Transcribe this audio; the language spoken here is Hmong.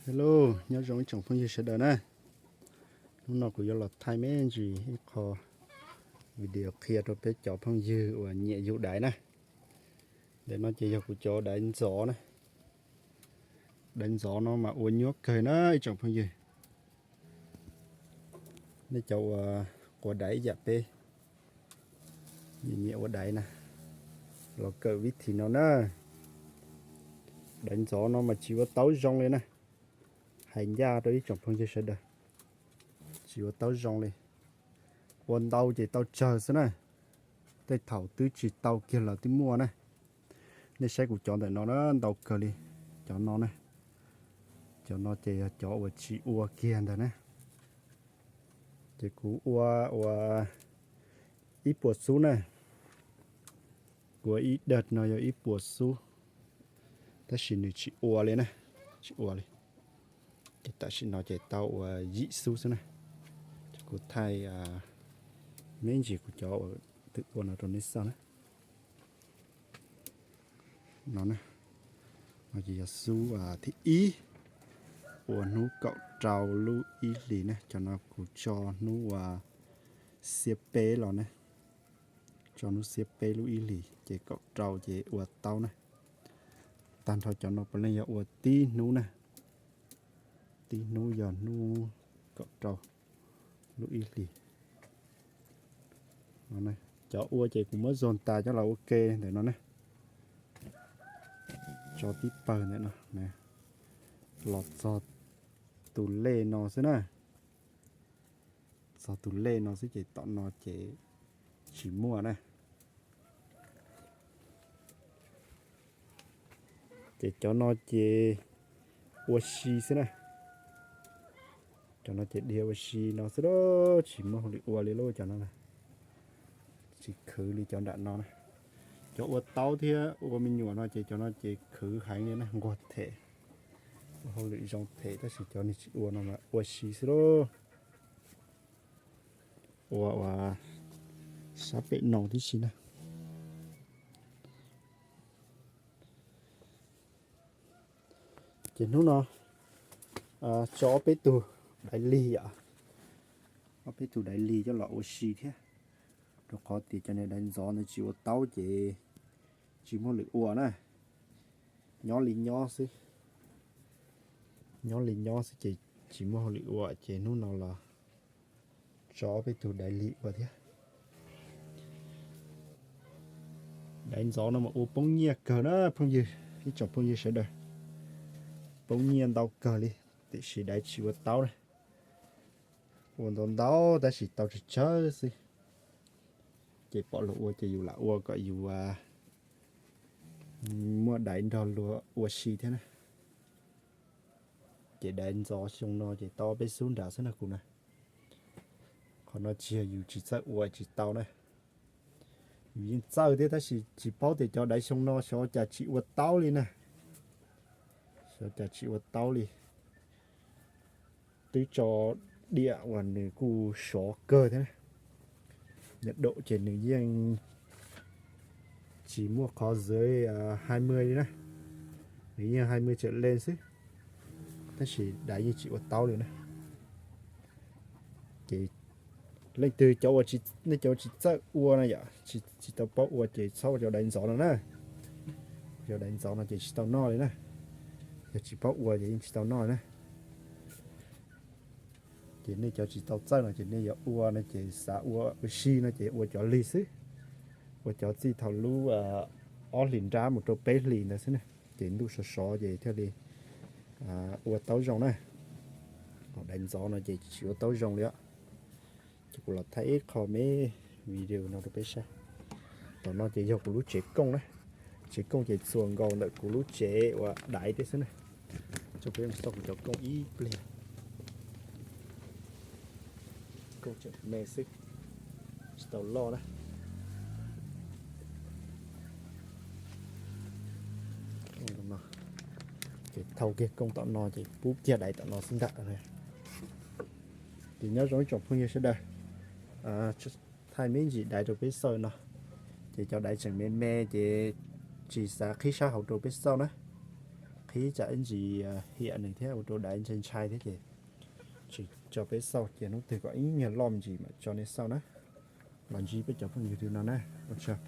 Hello, nyob zoo ib tsoom phooj ywg sawv daws na. Hnub no kuv yuav los thaij me ntsis ib qho video qhia rau peb cov phooj ywg uas nyiam yug daiv na. Ntawm no ces yog kuv cov daiv ntxov na. Daiv ntxov no mas ua nyuaj kawg na ib tsoom phooj ywg. Nej cov uas quav daiv ib yam peb, nyiam nyiam ua daiv na, los kawm vib thim no na. Daiv ntxov no mas tsis ua taub zoo li na. Hais ncaj rau ib tsoom phooj ywg sawv daws, tsis ua taub zoo li. Ua ntau ces tau tsawg xwb na, tej thaum twb tsis tau kiag los twb muaj na. Nej saib kuv cov ntawm no na, ntau kawg li. Cov no na, cov no ces yog cov uas tsis ua kiag ntag na. Ces kuv ua ua ib puas xub na. Kuv ua ib đợt no yog ib puas xub, tab sis nws tsis ua li na, tsis ua li. Ces tam sim no ces tau ua yim xub xwb na. Ces kuv thaij me ntsis kuv cov uas twb ua no rau nej xauj na. No na, no ces yog xub thib ib, ua hnub kaum rau lub ib hlis na. Cov no kuv tso hnub uas xiab peb los na, tso hnub xiab peb lub ib hlis ces kaum rau ces ua taub na. Tag nrho cov no puav leej yog ua tib hnub na, tib hnub yog hnub kaum rau lub ib hlis. Cov ua ces kuv muab zog tas coj los ua ke ntawm no na, tso tib pawg ntawm no, los txog tus lej no xwb na. Txog tus lej no xwb ces tom no ces tsis muaj na. Ces cov no ces ua si xwb na. Cov no ces dhia ua si no xwb lauj, tsis muaj hauj lwm ua li lauj cov no na. Tsis khwv li cov nram no na. Cov ua taub thiab ua me nyuam no ces cov no ces khwv heev li na, nquag them, ua hauj lwm zoo them, tab sis cov niag tsis ua no mas ua si xwb lauj. Ua ua sab pem no tib si na. Ces hnub no tso ob peb tug daiv lig yom, ob peb tug daiv lig coj los ua si thiab, rau qhov tias cov niag daiv ntxov ntawd tsis ua taub ces tsis muaj lwm ua na, nyob li nyob xwb. Nyob li nyob xwb ces tsis muaj hauj lwm ua, ces hnub no los tso ob peb tug daiv lig ua thiab. Daiv ntxov no mas ua poob nyiaj kawg na phooj ywg, ib tsoom phooj ywg sawv daws. Poob nyiaj ntau kawg li, tiam sis daiv tsis ua taub na. Ua ntau ntau tab sis tau tsawg tsawg xwb. Ces pom luag ua ces yus lam ua kom yus muaj daiv nrog luag ua si thiab na. Ces daiv ntxov xyoo no ces tau peb xub nrad xwb na kuv na. Qhov no tsis yog yus tsis txawj ua tsis tau na. Yus yeej txawj thiab tab sis tsis paub tias cov daiv xyoo no xyov cas tsis ua taub li na. Xyov cas tsis ua taub li. Twb tso diam uas nws kuj sov kawg thiab na. Nhiệt độ ces nws yeej tsis muaj qhov dưới hai mươi li na. Nws yeej hai mươi trở lên xwb, tab sis daiv yeej tsis ua taub li na. Ces leej twg cov uas, nej cov tsis txawj ua na yom, tsis tau paub ua ces txhob ua cov daiv ntxov no na. Cov daiv ntxov no ces tsis tau noj li na. Yog tsis paub ua ces yeej tsis tau noj li na. Ces nej cov tsis tau txawj no ces nej yuav ua no ces xav ua ua si no ces ua cov lig xwb. Ua cov txij thaum lub ob hlis nrab mus rau peb hlis ntawd xwb na. Ces ntuj sov sov ces thiaj li ua taub zoo na. Daiv ntxov no ces tsis ua taub zoo li os. Ces kuv los thaij ib qho me video no rau peb saib. Tom no ces yog kuv lub tsev kooj na. Tsev kooj ces txuas nkaus ntawm kuv lub tsev uas daiv thiab xwb na. Tso peb mus saib kuv cov kooj ib pliag. Kooj tseem me xwb, tsis tau loj na. Ces thau kiag kooj tom no ces pub kiag daiv tom no xwb ntag. Ces nyob zoo ib tsoom phooj ywg sawv daws, thaij me ntsis daiv rau peb xauj no. Ces cov daiv tseem me me ces tsis xav qhib sab hauv rau peb xauj na. Ib tsam ib ntsis hiam nws thiab ua rau daim ntshai ntshai thiab ces tsis tso peb xauj, cia hnub twg kom ib nyuag loj me ntsis mam tso nej xauj na. Los ntsib peb cov phooj ywg twg no na, ua tsaug.